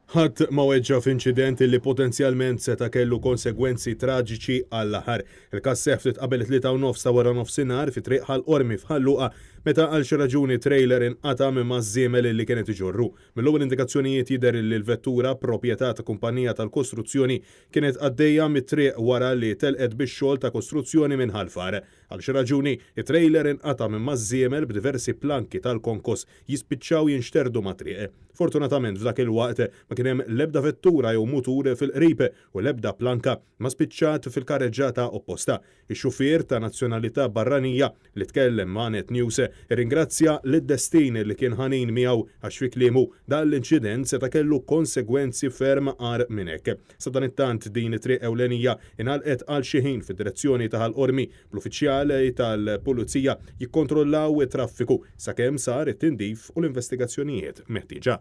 Ħadd ma weġġa' f'inċident li potenzjalment seta' kellu konsegwenzi traġiċi għall-aħħar. Il-każ seħħ ftit qabel it-3:30 ta' waranofsinhar fi Triq Ħal Qormi f'Ħal Luqa meta għal xi raġuni trailer inqata' minn maż-żiemel li kien qed iġorru. Mill-ewwel indikazzjonijiet jidher li l-vettura, proprjetà ta' kumpanija tal-kostruzzjoni, kienet għaddejja mit-triq wara li telqet bix-xogħol ta' kostruzzjoni minn Ħal Far. Għal xi raġuni, it-trailer inqata' minn maż-żiemel b'diversi planki tal-konkos jispiċċaw jinxterdu mat-triq. Fortunatament f'dak il-waqt ma kien hemm l-ebda vettura jew mutur fil-qrib u l-ebda planka ma spiċċat fil-karreġġata opposta. Ix-xufier ta' nazzjonalità barranija li tkellem ma' Net News irringrazzja lid-destin li kien ħanin miegħu għax fi kliemu dan l-inċident seta' kellu konsegwenzi ferm agħar minn hekk. Sadanittant din it-triq ewlenija ingħalqet għal xi ħin fid-direzzjoni ta' Ħal Qormi bl-uffiċjali tal-Pulizija jikkontrollaw it-traffiku sakemm sar it-tindif u l-investigazzjonijiet meħtieġa.